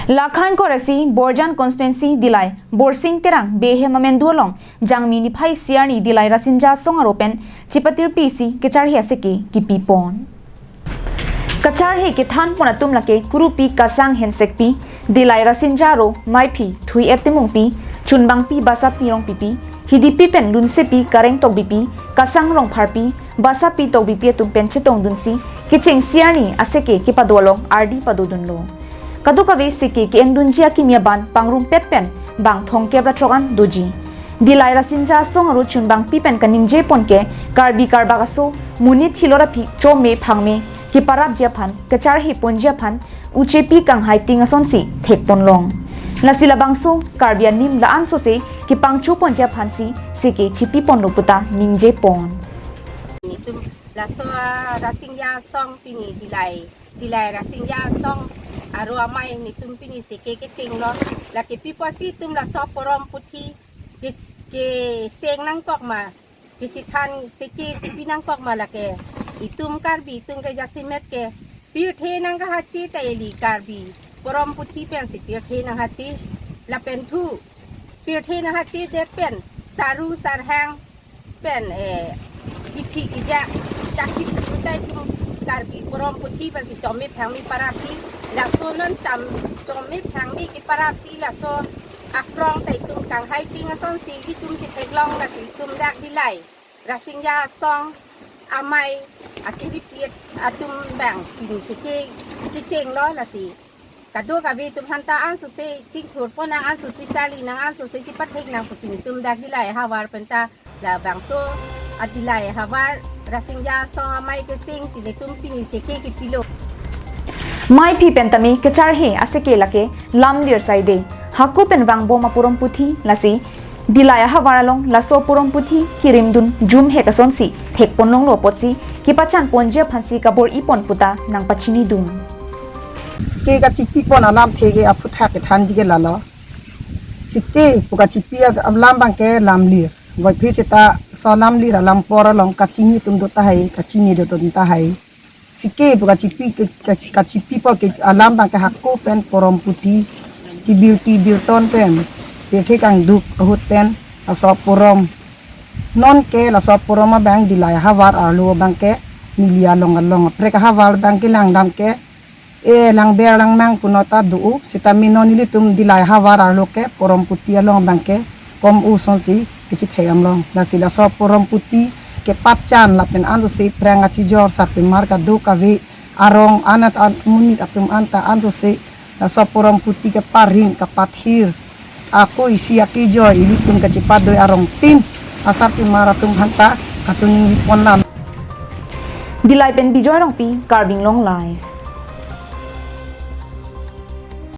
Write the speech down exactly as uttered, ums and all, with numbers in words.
Lakhan Koresi, Borjan Constituency, Dillai Borsing Terang Bey ahem amendu along Jangmi niphai isi arni Dillai Rasinja Asong aro pen chipatirpi isi kacharhe aseke kipipon. Kacharhe kethanpon atum lake Kurupi Kasang Hensekpi, Dillai Rasinja aro Maiphi Thui-et Timungpi, Chunbangpi Basapi Rongpipi, Hidipi pen Lunsepi Kareng Tokbipi, Kasang Rongpharpi, Basapi Tokbipi atum pen chetongdunsi kecheng isi arni aseke kipado along ardi padodunlo. Kadokave seke ke-endunji akimi aban pangrumpet pen bang thomkep ra throk an doji. Dillai Rasinja Asong aro Chunbangpi pen kaningjepon ke Karbi Karbak aso monit thilor aphi chome phangme kiparapji aphan kacharheponji aphan uchepi kanghai ting asonsi thekponlong. Lasi labangso Karbi anim la-an sose kipangchoponji aphansi seke chipiponlo puta ningjepon. Netum laso, ah, Rasinja Asong pini Dillai, Dillai Rasinja Asong aro amei netum pini seke kechenglo. Lake pi apotsi itum laso porom puthi ke, kecheng nangkok ma, kechethan seke chipi nangkok ma lake. Itum Karbi atum ke jasemet ke pirthe nangkahache ta eli Karbi porom puthi pensi pirthe nanghache. Lapen thu pirthe nanghachedet pen saru sarhang pen, eh, kithi kija ta kithi ta itum Karbi porom puthi pensi chome phangme parapsi. Laso non cham chome phangme kiparapsi laso aphrang ta itum kanghai ting asonsi itum chetheklong, lasi itum dak Dillai Rasinja Asong amei akiripit atum bang pini seke kechenglo, lasi kadokave atum aphanta ansose chingthurpon nang, ansose charli nang, ansose chipathek nang pusi netum dak Dillai ahavar penta labangso a Dillai ahavar Rasinja Asong amei kechengsi netum pini seke kipilo. Maiphi pen tame kacharhe aseke lake lamlir saide, hako pen vangbom aporom puthi, lasi Dillai ahavar along laso porom puthi kirimdun jumhek asonsi thekponlonglo apotsi kipachanponji aphansi kabor-ipon puta nangpachinidun. Seke kachipipon alamthe ke aphuthak kethanji ke lalo. Seke pu kachipi alam abang ke lamlir. Voiphit seta laso lamlir alam apor along kachini atum do tahai, kachini do atum tahai. Seke pu kachipi ke, ke, kachipipo ke alam abang ke hako pen porom puthi kibirti birton pen pirthe kangduk ahut pen laso porom. Non ke laso porom abang Dillai ahavar arlo abang ke neli along along, aprek ahavar abang ke langdam ke, eh, langber langmang puno ta do-o, sitame non ilitum Dillai ahavar arlo ke porom puthi along abang ke kom-o asonsi kachethek damlong. Lasi laso porom puthi kepachan lapen ansose aphrang achijor sarpimar kadokave arong anat an monit atum anta ansose laso porom puthi keparing kapathir ako isi akijoi ilitum kachipatdoi arongtin asarpimar atum aphanta kachiningri ponlang. Dillai pen Bijoy Rongpi, Karbi Anglong Live.